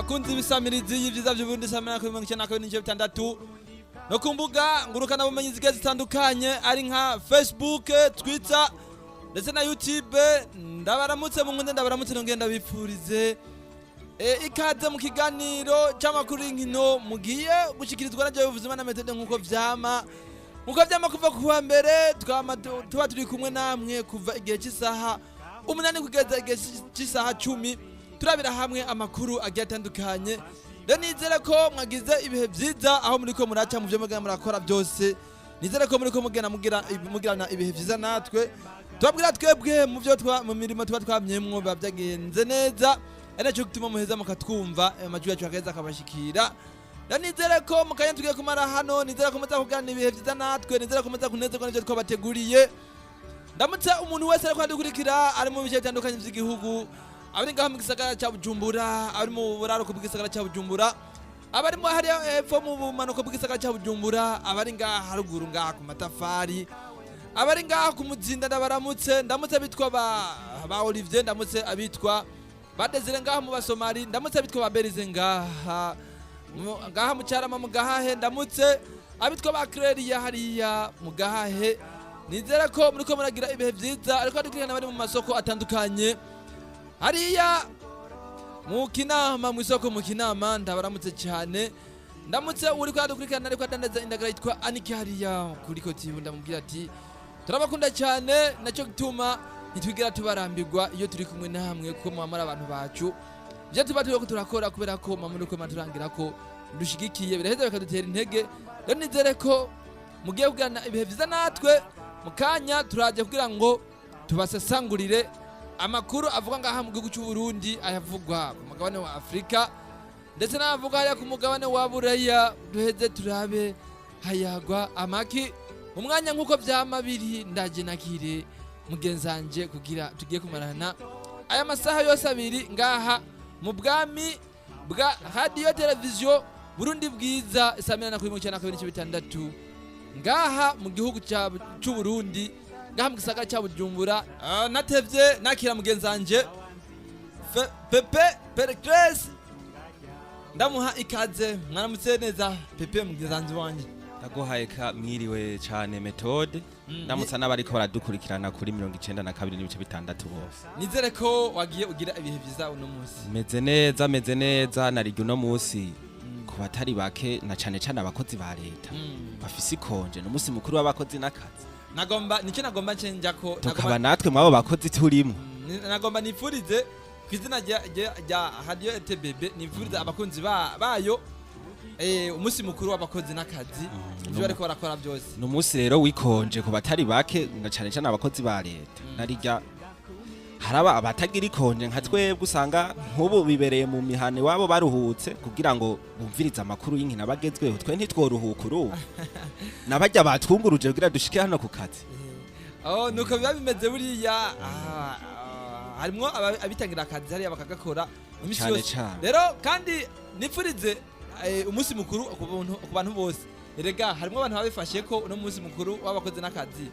Abakunzi b'isamirizi y'ivyiza vy'Uburundi, samira kuri 92.6, no ku mbuga ngurukana bumenyi zigiye zitandukanye, ari nka Facebook, Twitter ndetse na YouTube, ndabaramutse mu nkunde, ndabaramutse, nongeye ndabipfurize ikaze mu kiganiro c'amakuru y'inkino mugiye gushikirizwa na Jewe Buzima na Methode, nkuko vyama kuva kuwa mbere. Twama tuba turi kumwe namwe kuva igihe cy'isaha 8 kugeza igihe cy'isaha 10, turabira hamwe amakuru agiye atandukanye. Rero nizere ko mwagize ibihe vyiza aho muriko muraca mu vyo mugenda murakora byose. Nizere ko muriko mugenda mugirana ibihe vyiza natwe. Tubabwira twebwe mu byo mu mirimo tuba twamyemwo biba byagenze neza, ari nacyo gituma muheza mukatwumva, amajwi yacu akaheza akabashikira. Rero nizere ko mu kanya tugiye kumara hano, nizere ko muza kuganira ibihe vyiza natwe, nizere ko muza kunezerwa n'ivyo twabateguriye. Ndamutse umuntu wese ariko adukurikira ari mu bice bitandukanye by'igihugu, abari ngaho mu gisagara cya Bujumbura, abari mu buraruko bw'igisagara cya Bujumbura, abari mu hariya hepfo mu bumanuko bw'igisagara cya Bujumbura, abari ngaha haruguru ngaha ku matafari, abari ngaha ku Muzinda, ndabaramutse. Ndamutse abitwa ba Olivier, ndamutse abitwa ba Desire ngaha mu Basomali, ndamutse abitwa ba Berize ngaha ngaha mu Cyarama mu Gahahe, ndamutse abitwa ba Cleria hariya mu Gahahe. Nizere ko muriko muragira ibihe vyiza. Ariko dukurikirana bari mu masoko atandukanye hariya mu Kinama, mu isoko mu Kinama, ndabaramutse cyane. Ndamutse uri ko adukurikirana ariko adandaza indagara yitwa Aniki hariya kuri Kotibu, ndamubwira ati turabakunda cyane, nacyo gituma ntitwigera tubarambirwa iyo turi kumwe namwe, kuko muba muri abantu bacu. Ibyo tuba turiko turakora, kubera ko muba muriko muraturangira ko dushigikiye, biraheza bikadutera intege. Rero nizere ko mugiye kugirana ibihe vyiza natwe. Mu kanya turaje kugira ngo tubasesangurire amakuru avuga ngaha mu gihugu cy'u Burundi, ayavugwa ku mugabane wa Afurika ndetse n'avuga hariya ku mugabane wa Buraya, duheze turabe hayagwa amaki mu mwanya. Nk'uko vyama biri, ndaje nakire mugenzanje kugira tugiye kumarana aya masaha yose abiri ngaha mu bwami bwa Radio Televiziyo Burundi Bwiza, isamirana kuri 92.6, ngaha mu gihugu c'u Burundi, ngaha mu gisagara cya Bujumbura. Natevye nakira mugenzanje Pepe Pericles, ndamuha ikaze. Mwaramutse neza, Pepe mugenzanje wanje? Ndaguhaye ka mwiriwe cane, Methode. Ndamutsa n'abariko baradukurikirana kuri 92.6 bose. Nizere ko wagiye ugira ibihe vyiza uno munsi. Meze neza, meze neza. Narirya uno munsi ku batari bake, na cane cane abakozi ba leta bafise ikonje, ni umunsi mukuru w'abakozi n'akazi. Nagomba nicyo nagomba ncenja ko Tukaba natwe mw'abo bakozi turimo. Nagomba nifurize ku izina rya Radio RTBB, nifurize abakunzi bayo umunsi mukuru w'abakozi n'akazi, ivyo bariko barakora byose. Ni umunsi rero w'ikonje ku batari bake, na cane cane abakozi ba leta. Narirya haraba abatagira ikonje nka twebwe, usanga nk'ubu bibereye mu mihana iwabo baruhutse kugira ngo bumvirize amakuru y'inkino abagezweho. Twe ntitworuhuka, urubu nabarya batwunguruje kugira dushike hano ku kazi. Oh, nuko biba bimeze buriya. Harimwo abitangira akazi hariya bakagakora iminsi Cane yose. cane. Rero kandi nipfurize umunsi mukuru ku bantu bose. Erega harimwo abantu babifashe ko uno munsi mukuru w'abakozi n'akazi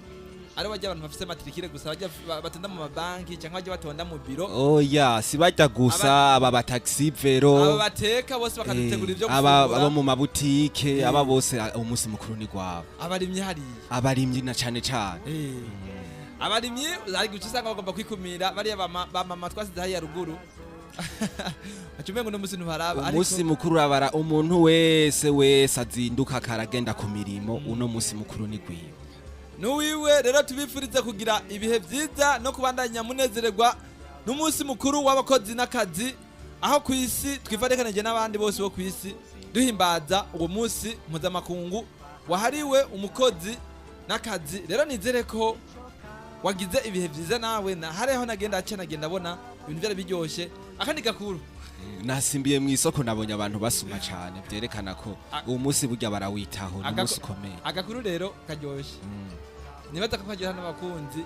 ari bajya abantu bafise matricule gusa, bajya batonda mu mabanki cyangwa bajya batonda mu biro. Oya, si bajya gusa, aba bataxi vélo, aba bateka bose bakadutegura ibyo aba gufungura, abo mu mabutike, aba bose, umunsi mukuru ni gwabo. Abarimyi hariya. Abarimyi na cane cane. Abarimyi ari guca usanga bagomba kwikumira bariya ba mama twasize hariya ruguru, aca umengo uno munsi ntuharaba ariko. Umunsi mukuru urabara umuntu wese wese azinduka akaragenda ku mirimo, uno munsi mukuru ni gwiwe. Nuwiwe. Rero tubifurize kugira ibihe byiza no kubandanya munezererwa n'umunsi mukuru w'abakozi n'akazi, aho ku isi twifatikanije n'abandi bose bo ku isi duhimbaza uwo munsi mpuzamakungu wahariwe umukozi n'akazi. Rero nizere ko wagize ibihe byiza nawe. Na hariho nagenda aca nagenda abona ibintu byari biryoshye. Akandi gakuru: Nasimbiye mu isoko, nabonye abantu basuma cane, vyerekana ko uwo munsi burya barawitaho, ni umunsi ukomeye. Agakuru rero karyoshye, nibaza ko karyoha n'abakunzi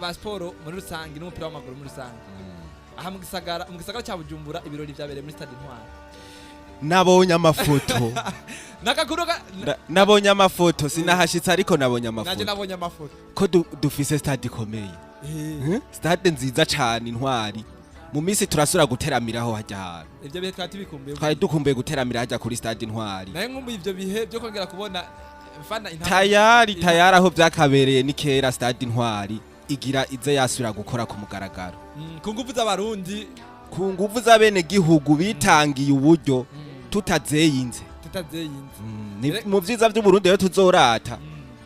ba siporo muri rusange n'umupira w'amaguru muri rusange. Aha mu gisagara cya Bujumbura, ibirori vyabereye muri Stade Intwari. Nabonye amafoto. Nakakuru ka Nabonye amafoto, sinahashitse ariko nabonye Nanje amafoto. Nabonye amafoto. Ko dufise stade ikomeye. Stade nziza cane Intwari. Mu minsi turasubira guteramiraho hajya hantu. Ivyo bihe twari tubikumbuye. Twari dukumbuye guteramira hajya kuri stade Intwari. Naye nkumbuye ivyo bihe byo kongera kubona mfana intamba. Tayari tayari, aho byakabereye ni kera. Stade Intwari igira ize yasubira gukora ku mugaragaro. Ku nguvu z'Abarundi. Ku nguvu z'abene gihugu bitangiye uburyo tutazeyinze. Tutazeyinze. Ni mu vyiza vy'Uburundi rero tuzorata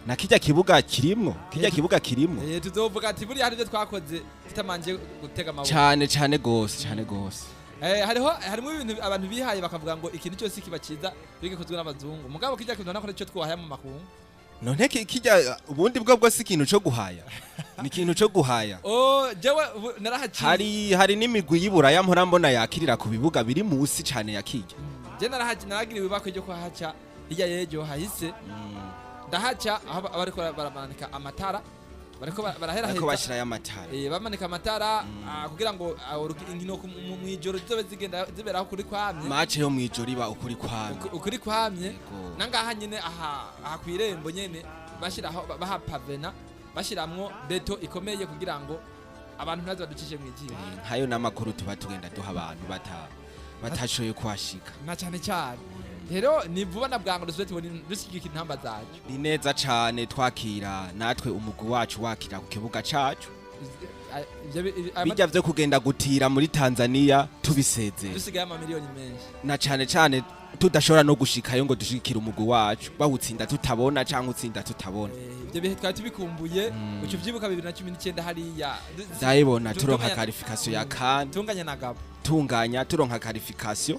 na kijya kibuga kirimwo, kijya kibuga kirimwo. Tuzovuga ati buriya hari ibyo twakoze tutamanje gutega amaboko. Cane cane gose, cane gose. Hariho harimo ibintu abantu bihaye bakavuga ngo ikintu cyose kiba ciza iyo gikozwe n'abazungu, mugabo kijya kintu nako nicyo twahaye mu makungu. None kijya ubundi bwo si ikintu co guhaya, ni ikintu co guhaya. Oh, jewe ubu narahaciye. Hari n'imigwi y'Iburaya mpora mbona yakirira ku bibuga biri musi cane ya kijya. Je narahaciye, naragiriwe ibakwe ryo kuhaca hirya y'ejo hahise. Ndahaca aho bariko baramanika amatara, bariko barahera ariko heza. Bashirayo amatara. Bamanika amatara kugira ngo inkino mw'ijoro zizobe zigenda ziberaho kuri kwamye. Match yo mwijoro iba ukuri kwamye. Ukuri kwamye. Yego. Nangaha nyene aha kw'irembo nyene bashiraho bahapavena, bashiramwo béton ikomeye kugira ngo abantu ntaze baducishe mw'ijisho. Nkayo n'amakuru tuba tugenda duha abantu batashoboye kuhashika. Na cane cane rero ni vuba na bwangu dusubire tubone dushyigikira intamba zacu. Ni neza cane twakira natwe umugwi wacu wakira ku kibuga cacu. Ivyo Bijya vyo kugenda gutira muri Tanzania tubisezeye. Dusigaye amamiliyoni menshi. Na cane cane tudashobora no gushikayo ngo dushigikire umugwi wacu, bawutsinda tutabona canke utsinda tutabona. Ivyo bihe twari tubikumbuye. Uca uvyibuka 2019 hariya Ndayibona turonka qualification ya CAN. Tunganya na Gabo. Tunganya, turonka qualification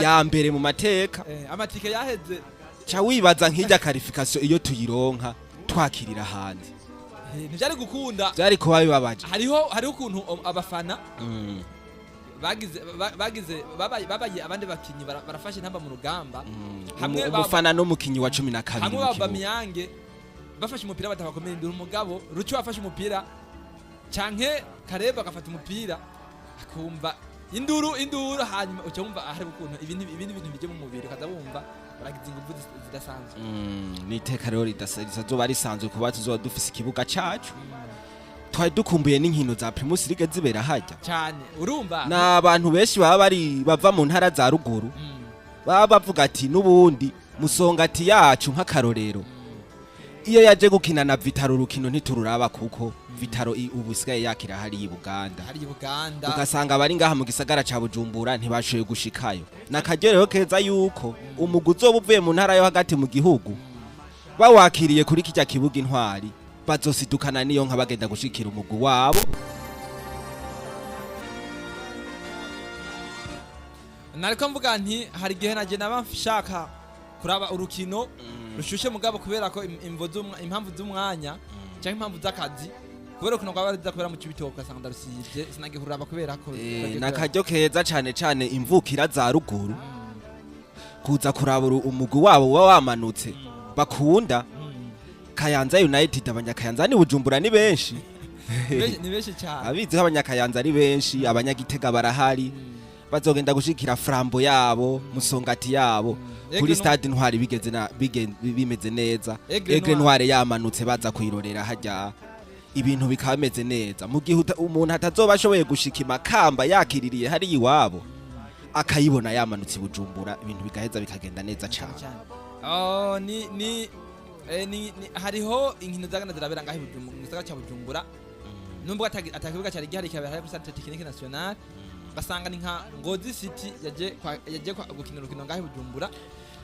ya mbere mu mateka. Amatike yaheze. Ca wibaza nk'irya qualification iyo tuyironka twakirira hanze. Ntivyari gukunda. Vyari kuba bibabaje. Hariho ukuntu abafana bagize bagize babaye abandi bakinyi barafashe intamba mu rugamba. Hamwe Umufana n'umukinyi wa 12 hamwe mu ba kibuga. Aubameyang bafashe umupira batabakomeye imbere, umugabo Rucu afashe umupira canke Kareba agafata umupira, akumva induru induru, hanyuma uca wumva hari ukuntu ibindi bintu bijye mu mubiri, ukaza wumva baragize ingufu zidasanzwe. Ni iteka rero ridazoba risanzwe kuba tuzoba dufise ikibuga cacu. Twari dukumbuye n'inkino za Primus League zibera hajya. Cyane, urumva. N'abantu benshi baba bari bava mu ntara za ruguru, baba bavuga ati n'ubundi Musongati yacu nk'akarorero iyo yaje gukina na Vital'O, urukino ntitururaba kuko Vital'O ubu isigaye yakira hariya i Buganda. Hari Uganda. Ugasanga abari ngaha mu gisagara ca Bujumbura ntibashoboye gushikayo. Nakaryoheho keza yuko umugwi uzoba uvuye mu ntara yo hagati mu gihugu bawakiriye kuri kijya kibuga Intwari, bazosidukana niyo nka bagenda gushikira umugwi wabo. Nariko mvuga nti hari igihe naje naba nshaka kuraba urukino rushushe, mugabo kubera ko impamvu z'umwanya cyangwa impamvu z'akazi, kubera ukuntu rwaba ruza kubera mu Cibitoke, ugasanga ndarusivye, sinagihuraba kubera ko Nakaryo keza cane cane imvukira za ruguru kuza kuraba umugwi wabo uba wamanutse bakunda, Kayanza United. Abanyakayanza ni Bujumbura ni benshi. Ni benshi cyane. Abizi ko Abanyakayanza ari benshi, Abanyagitega barahari, bazogenda gushikira Flambeau yabo, Musongati yabo kuri Aigle stade Intwari bigeze na bimeze neza. Aigle Aigle Noir. Noir yamanutse baza kuyirorera hajya, ibintu bikaba bimeze neza mu gihe umuntu atazoba ashoboye gushika Imakamba yakiririye hari iwabo, akayibona yamanutse i Bujumbura, ibintu bigaheza bikagenda neza cane. Cyane. Oh, ni ni eh, ni, ni hariho inkino zagana zirabera ngaho i Bujumbura, mu gisagara ca Bujumbura, nubwo atakibuga cyari gihari, kibera hari kuri Centre Technique National, basanga ni nka Ngozi City yaje kwa gukina urukino ngaho i Bujumbura.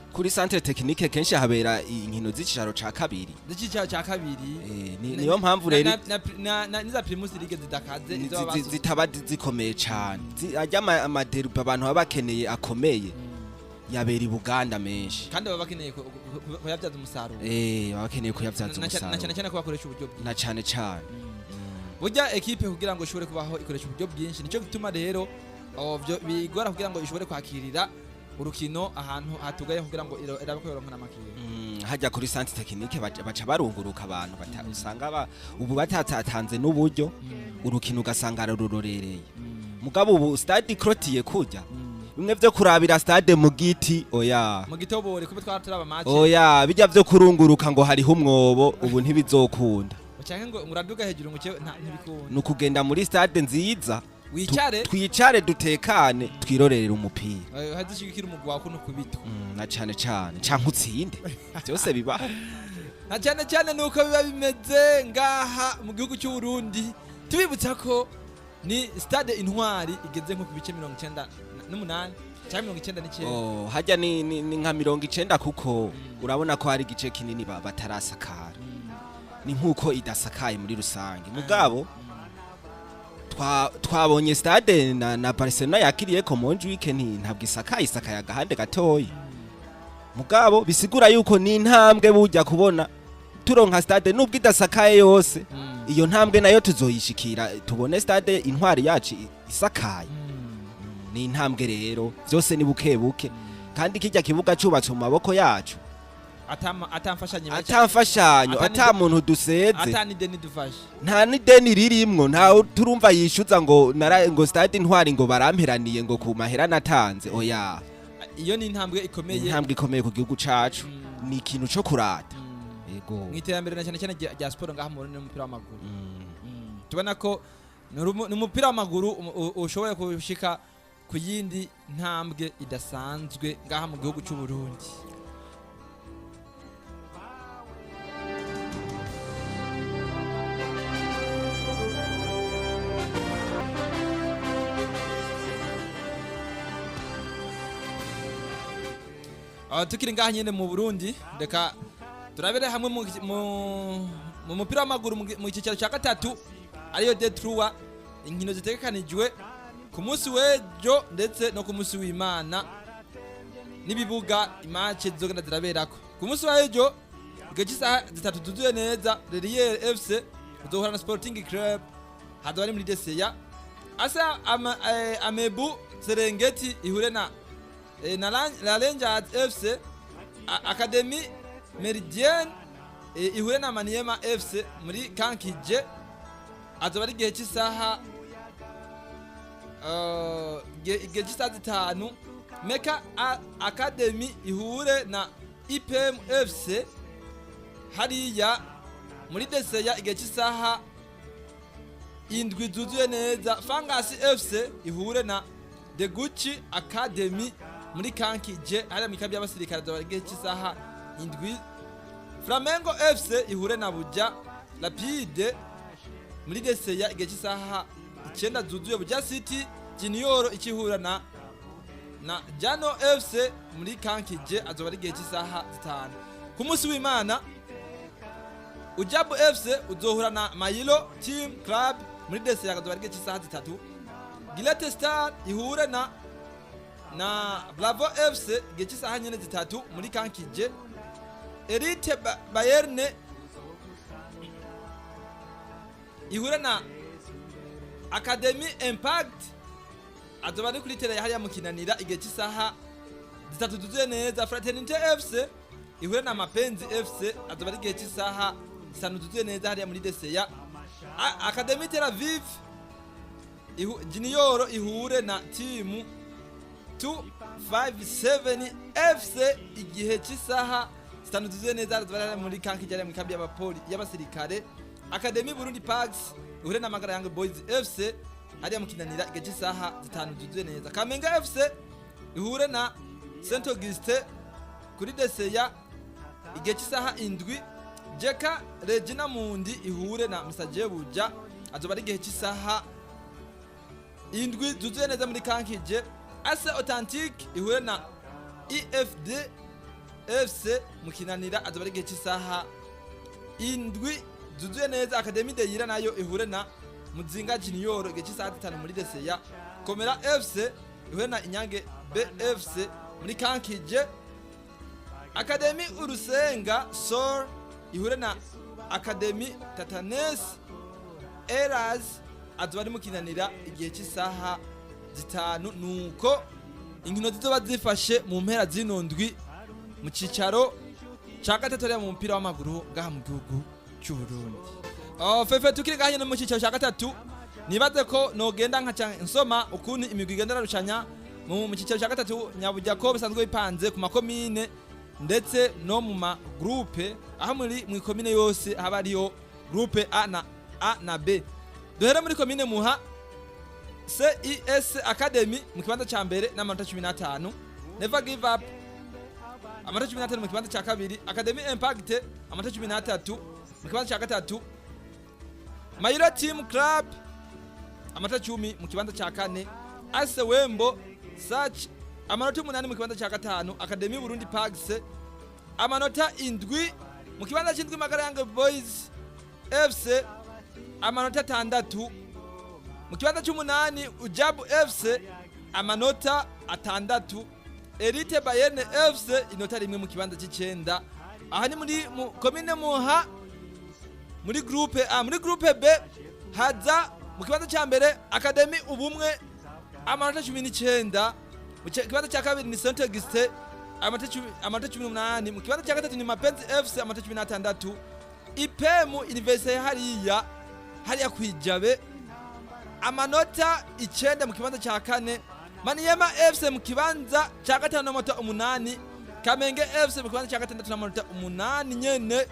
Kuri centre technique kenshi habera inkino z'icicaro ca kabiri. Z'icicaro ca kabiri. Niyo mpamvu rero na niza Primus League zidakaze izo baba zitaba zikomeye cane. Arya ama derby abantu baba bakeneye akomeye yabera i Buganda menshi. Kandi baba bakeneye kuyabyaza umusaruro. Baba bakeneye kuyabyaza Na cyane umusaruro. cyane ko bakoresha uburyo bwinshi. Na cane cane. Burya ekipe kugira ngo ishobore kubaho ikoresha uburyo bwinshi, nicyo gituma rero bigora kugira ngo ishobore kwakirira urukino ahantu hatugaye kugira ngo irabe ko yoronka n'amakiriya. Hajya kuri centre technique baca barunguruka abantu usanga ubu batatatanze n'uburyo, urukino ugasanga rurorereye. Mugabo ubu stade clôturée, kurya bimwe vyo kurabira stade mu giti, oya. Mu gitobore kuba twara turaba match. Oya, bijya vyo kurunguruka ngo hariho umwobo, ubu ntibizokunda. Canke ngo uraduga hejuru ngo nta ntibikunda. Ni ukugenda muri stade nziza. Wicare. Twicare dutekane, twirorerere umupira. Hazishigikira umugwi wawe kuno kubitwa. Na cane cane canke utsinde, byose biba. Na cyane cyane nuko biba bimeze ngaha mu gihugu cy'u Burundi. Tubibutsa ko ni Stade Intwari igeze nko ku bice 98 cyangwa 99. Oh, hajya ni nka 90, kuko urabona ko hari igice kinini batarasakara, ni nkuko idasakaye muri rusange. Mugabo twabonye stade na Barcelona yakiriye ko Montjuic, ntabwo isakaye, isakaye agahande gatoyi. Mugabo bisigura yuko ni intambwe bujya kubona turonka stade nubwo idasakaye yose. Iyo ntambwe nayo tuzoyishikira, tubone Stade Intwari yacu isakaye. Ni intambwe rero, byose ni buke buke, kandi kijya kibuga cubatswe mu maboko yacu. Atamfashanyo. Atamfashanyo, ata muntu duseze. Atanideni dufashe. Nta n'ideni ririmwo, nta turumva yishyuza ngo ngo Stade Intwari ngo baramperaniye ngo ku mahera natanze, oya. Iyo ni intambwe ikomeye. Intambwe ikomeye ku gihugu cacu, ni ikintu co kurata. Yego. Mu iterambere na cyane cyane rya siporo ngaha mu Burundi n'umupira w'amaguru. Tubona ko ni umupira w'amaguru ushoboye gushika ku yindi ntambwe idasanzwe ngaha mu gihugu cy'u Burundi. Tukiri ngaha nyine mu Burundi, reka turabere hamwe mu mupira w'amaguru mu cyicaro cya gatatu, ariyo D3, inkino zitegekanijwe ku munsi w'ejo ndetse no ku munsi w'Imana n'ibibuga imace zizogenda ziraberako. Ku munsi w'ejo igihe cy'isaha 3 zuzuye neza, Relier FC uzohura na Sporting Club, hazoba ari muri Deseya. Asa Amebu Serengeti ihure na Rangers FC. Academy Meridian ihure na Maniema FC muri Kankije, azoba ari igihe cy'isaha 5. Meka Academy ihure na IPM FC hariya muri Deseya igihe cy'isaha 7 zuzuye neza. Fangasi FC ihure na The Gucci Academy muri Kankije hariya mu ikambi y'abasirikare, azoba ari igihe cy'isaha 7. Flamengo FC ihure na Buja Rapide muri Deseya igihe cy'isaha 9 zuzuye. Buja City Junior ikihura na Jano FC muri Kankije, azoba ari igihe cy'isaha 5. Ku munsi w'Imana, Ujabu FC uzohura na Mayilo Team Club muri Deseya, azoba ari igihe cy'isaha 3. Gilete Star ihure na Bravo FC igihe cy'isaha nyene 3 muri Kankije. Elite Bayern ihure na Academy Impact, azoba ari kuri tele hariya mu Kinanira igihe cy'isaha 3 zuzuye neza. Fraternité FC ihure na Mapenzi FC, azoba ari igihe cy'isaha 5 zuzuye neza hariya muri Deseya. Academy Tel Aviv Junior ihure na timu 257 FC igihe cy'isaha 5 zuzuye neza, azoba ari muri Kankije hariya mu ikambi y'abapoli y'abasirikare. Academy Burundi Parks ihure na Magara Young Boys FC hariya mu Kinanira igihe cy'isaha 5 zuzuye neza. Kamenga FC ihure na Saint Auguste kuri Deseya igihe cy'isaha 7. Jeka Regina Mundi ihure na Misaje Buja, azoba ari igihe cy'isaha 7 zuzuye neza muri Kankije. Ase Authentique ihure na IFD FC mu Kinanira, azoba ari igihe cy'isaha 7 zuzuye neza. Academy de Yira nayo ihure na Muzinga Junior igihe cy'isaha 5 muri Deseya. Komera FC ihure na Inyange BFC muri Kankije. Academy Urusenga Sor ihure na Academy Tatanes Eras, azoba ari mu Kinanira igihe cy'isaha 5. Nuko inkino zizoba zifashe mu mpera zino ndwi mu cicaro ca gatatu hariya mu mupira w'amaguru ngaha mu gihugu cy'u Burundi. Oh, fefe, tukiri ngaha nyene mu cicaro ca gatatu, nibaze ko nogenda nkaca nsoma ukuntu imigwi igenda irarushanya mu cicaro ca gatatu, nyabujya ko bisanzwe bipanze ku makomine ndetse no mu ma groupe, aho muri mu ikomine yose haba hariyo groupe A na A na B. Duhere muri komine Muha. CIS Academy mu kibanza ca mbere n'amanota 15, Never Give Up amanota 15 mu kibanza ca kabiri, Academy Impact amanota 13 mu kibanza ca gatatu, Mayiro Team Club amanota 10 mu kibanza ca kane, Ase Wembo Sach amanota 8 mu kibanza ca gatanu, Academy Burundi Pax amanota 7 mu kibanza c'indwi, Magara Young Boys FC amanota 6 mu kibanza c'umunani, Ujabu FC amanota 6, Elite Bayern FC inota 1 mu kibanza c'icenda. Aha ni muri komine Muha muri groupe A. Muri groupe B haza mu kibanza ca mbere Academy Ubumwe amanota 19, mu kibanza cya kabiri ni Saint Augustin amanota 18, mu kibanza cya gatatu ni Mapenzi FC amanota 16, Ipemu University hariya hariya kwijabe amanota 9 mu kibanza cya kane, Maniema FC mu kibanza cya gatanu n'amanota 8, Kamenge FC mu kibanza cya gatandatu n'amanota 8 nyene,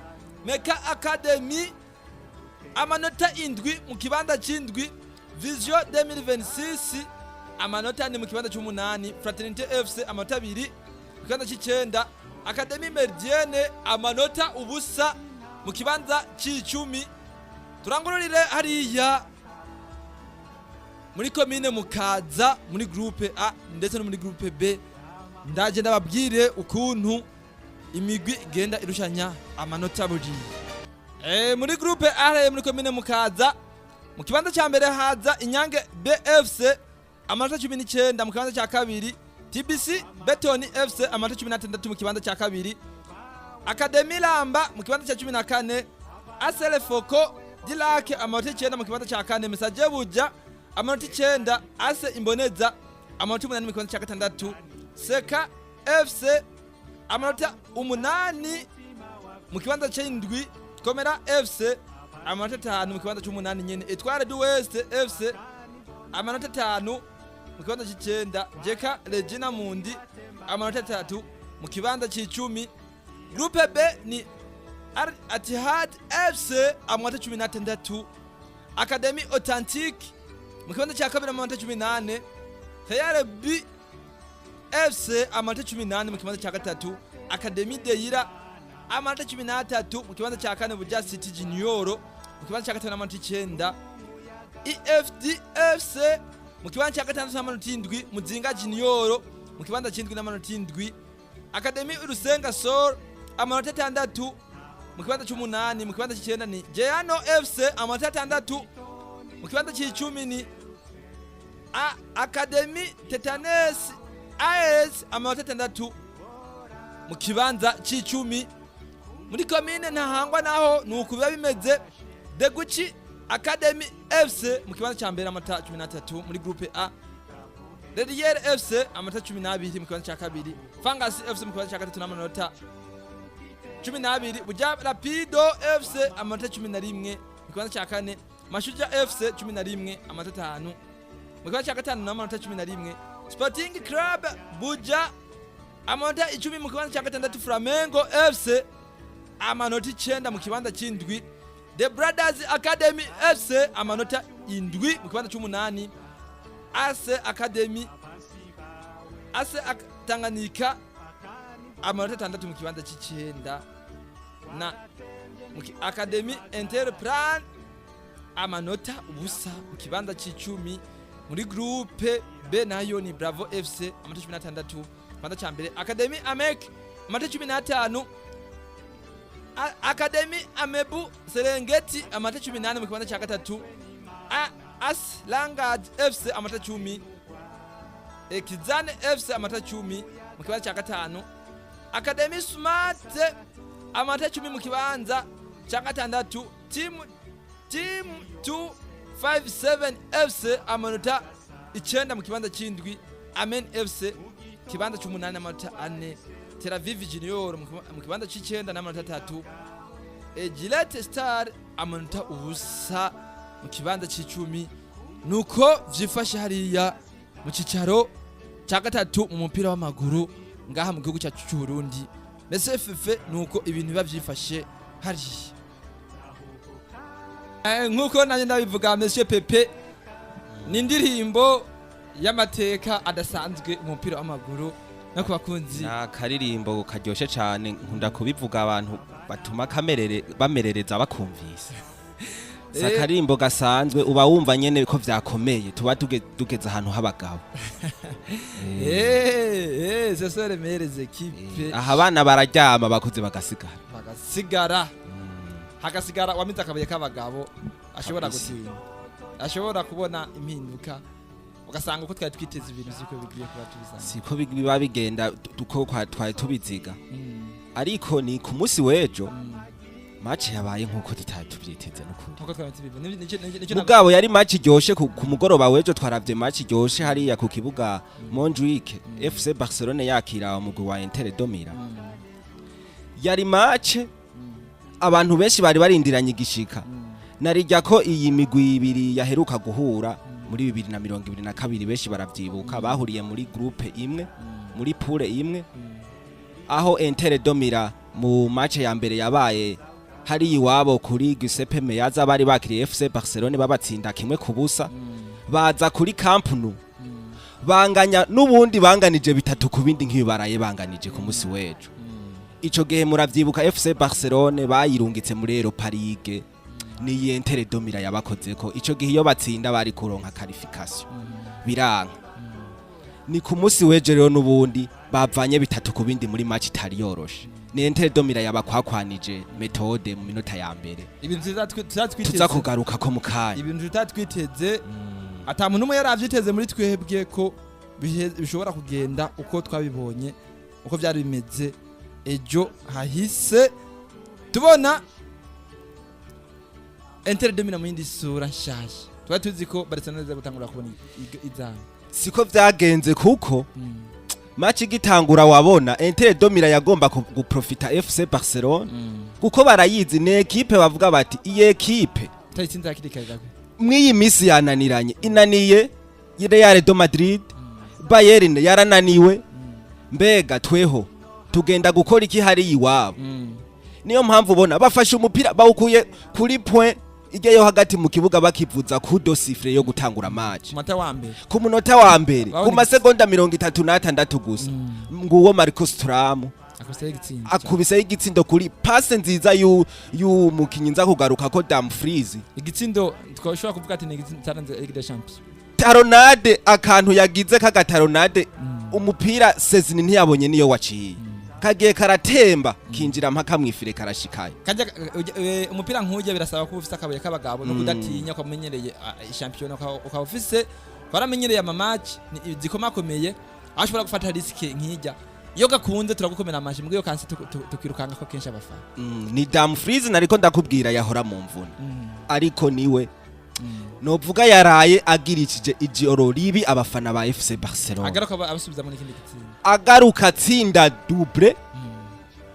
Meka Academy amanota 7 mu kibanza c'indwi, Vision 2026 amanota 4 mu kibanza c'umunani, Fraternité FC amanota 2 mu kibanza c'icenda, Academy Meridienne amanota 0 mu kibanza c'icumi. Turangururire hariya muri komine Mukaza muri groupe A ndetse no muri groupe B, ndaje ndababwire ukuntu imigwi igenda irushanya amanota buriya. Muri groupe A muri komine Mukaza, mu kibanza cya mbere haza Inyange BFC amanota 19, mu kibanza cya kabiri TBC Betoni FC amanota 16 mu kibanza cya kabiri, Academy Lamba mu kibanza cya 14, Asele Foko Dilake amanota 9 mu kibanza cya kane, Message Buja amanota 9, Ase Imboneza amanota 8 mu kibanza cya gatandatu, Seka FC amanota 8 mu kibanza c'indwi, Komera FC amanota 5 mu kibanza c'umunani nyene, Etoile du West FC amanota 5 mu kibanza c'icenda, Jeka Regina Mundi amanota 3 mu kibanza c'icumi. Groupe B ni Al Attihad FC amanota 16, Academy Authentique mu kibanza cya kabiri amanota 18, Real B FC amanota 18 mu kibanza cya gatatu, Academy Deira amanota 13 mu kibanza cya kane, Buja City Junior mu kibanza cya gatanu amanota 9, EFD FC mu kibanza cya gatandatu n'amanota 7, Muzinga Junior mu kibanza c'indwi n'amanota 7, Academy Urusenga Sol amanota 6 mu kibanza c'umunani, mu kibanza c'icenda ni Jeano FC amanota 6, mu kibanza c'icumi ni Academy Tetanes AS amanota 6 mu kibanza c'icumi. Muri komine Ntahangwa naho nuko biba bimeze, Deguchi Academy FC mu kibanza cya mbere amanota 13 muri groupe A, Redier FC amanota 12 mu kibanza cya kabiri, Fangasi FC mu kibanza cya gatatu n'amanota 12, Buja Rapido FC amanota 11 mu kibanza cya kane, Mashuja FC 11 amanota 5 mu kibanza cya gatanu n'amanota 11, Sporting Club Buja amanota 10 mu kibanza cya gatandatu, Flamengo FC amanota 9 mu kibanza c'indwi, The Brothers Academy FC amanota 7 mu kibanza c'umunani, Ase Academy Ase Tanganyika amanota 6 mu kibanza c'icenda, na Academy Interplan amanota 0 mu kibanza c'icumi. Muri groupe B nayo ni Bravo FC amanota 16 kibanza ca mbere, Academy Amek amanota 15, Academy Amebu Serengeti amanota 18 mu kibanza cya gatatu, As Langad FC amanota 10, Ekizane FC amanota 10 mu kibanza cya gatanu, Academy Smart amanota 10 mu kibanza cya gatandatu, Team 257 FC amanota 9 mu kibanza c'indwi, Amen FC kibanza c'umunani amanota 4, Tel Aviv Junior mu kibanza c'icenda n'amanota 3, Gillette Star amanota 0 mu kibanza c'icumi. Nuko vyifashe hariya mu cicaro ca gatatu mu mupira w'amaguru ngaha mu gihugu cyacu c'u Burundi. Mbese FF nuko ibintu biba vyifashe hariya. Nkuko nanjye ndabivuga, Monsieur Pepe. Ni indirimbo y'amateka adasanzwe mu mupira w'amaguru no ku bakunzi. Ni akaririmbo karyoshe cyane, nkunda kubivuga, abantu batuma kamerere bamerereza bakumvise. Si akaririmbo gasanzwe, uba wumva nyene ko vyakomeye, tuba tugeze ahantu h'abagabo. Ce sont les meilleures équipes. Aha abana bararyama, bakuze bagasigara. Bagasigara, hagasigara wamize akabuye k'abagabo ashobora Kabisa. gutsinda, ashobora kubona impinduka, ugasanga uko twari twiteze ibintu siko bigiye kuba tubisanga. Siko biba bigenda uko twari tubiziga, ariko ni ku munsi w'ejo match yabaye nk'uko tutari tuvyiteze n'ukuri. Nkuko twari tubivuze. Nicyo Mugabo yari match iryoshe. Ku mugoroba w'ejo twaravye match iryoshe hariya ku kibuga Montjuic, FC Barcelone yakira umugwi wa Inter de Milan. Yari match abantu benshi bari barindiranye igishika, narijya ko iyi migwi ibiri yaheruka guhura muri 2022, benshi baravyibuka, bahuriye muri groupe imwe, muri poule imwe, aho Inter de Milan mu match ya mbere yabaye hari iwabo kuri Giuseppe Meazza bari bakiriye FC Barcelone babatsinda 1-0. Baza kuri Camp Nou banganya n'ubundi, banganije 3-2 nk'iyo baraye banganije ku munsi w'ejo. Ico gihe muravyibuka, FC Barcelone bayirungitse muri Europa League, ni Inter de Milan yabakozeko. Ico gihe iyo batsinda bari kuronka qualification, biranka. Ni ku munsi w'ejo rero n'ubundi bavanye 3-2 muri match itari yoroshe, ni Inter de Milan yabakwakwanije méthode mu minota ya mbere. Ibintu tutatwiteze. Tuza kugaruka ko mu kanya. Ibintu tutatwiteze, ata muntu umwe yari avyiteze muri twebwe ko bishobora kugenda uko twabibonye, uko byari bimeze ejo hahise, tubona Inter de Milan mu yindi sura nshasha. Twari tuzi ko Barcelona iza gutangura kubona izamu. Siko vyagenze, kuko match igitangura wabona Inter de Milan yagomba guprofita FC Barcelone, kuko barayizi, ni ekipe bavuga bati iyi ekipe Tutayitsinze hakiri kare gakwe. Mw'iyi misi yananiranye, inaniye Real de Madrid, Bayern yarananiwe, mbega tweho tugenda gukora iki hari iwabo? Niyo mpamvu ubona bafashe umupira bawukuye kuri point ijyayo hagati mu kibuga, bakivuza coup de sifflet yo gutangura match. Ku munota wa mbere. Ku munota wa mbere, ku masegonda 36 gusa, nguwo Marcus Thuram. Akubise igitsindo. Akubiseho igitsindo kuri passe nziza y'umukinyi nza kugaruka ko, Dumfries. Igitsindo twashobora kuvuga ati ni igitsindo cyaranze Ligue des Champions. Talonnade, akantu yagize k'agatalonnade, umupira Szczesny ntiyabonye niyo waciye, kagiye karatemba kinjira mpaka mw'ifile, karashikayo. Kajya umupira nk'ujya birasaba kuba ufise akabuye k'abagabo no kudatinya, ukamenyereye shampiyona, ukaba ufise waramenyereye ama match zikomakomeye, aho ushobora gufata risque nk'ijya. Iyo gakunze turagukomera amashi, mbwo iyo kanse tukirukanga ko kenshi abafana. Ni Dumfries nariko ndakubwira yahora mu mvune, ariko niwe novuga yaraye agirishije ijoro ribi abafana ba FC Barcelona. Agaruka abasubiza muri ikindi gitsindo. Agaruka atsinda double,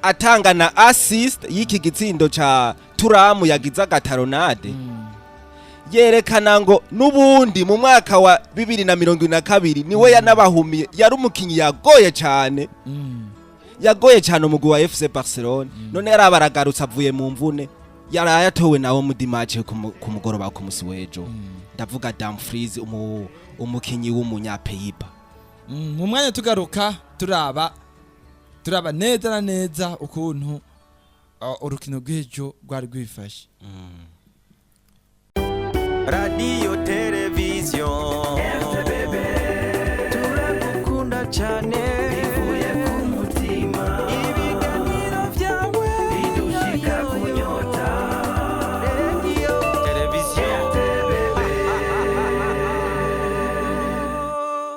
atanga na assist y'iki gitsindo ca Thuram yagize agatalonnade, yerekana ngo n'ubundi mu mwaka wa 2022 niwe yanabahumiye. Yari umukinyi yagoye cyane, yagoye cyane umugwi wa FC Barcelona. None yarabaragarutse avuye mu mvune, yaraye atowe nawo muri match ku mugoroba ku musi w'ejo. Ndavuga Dumfries, umukinyi w'umunyapeyiba. Mu mwanya tugaruka turaba neza na neza ukuntu urukino rw'ejo rwari rwifashe. Radiyo.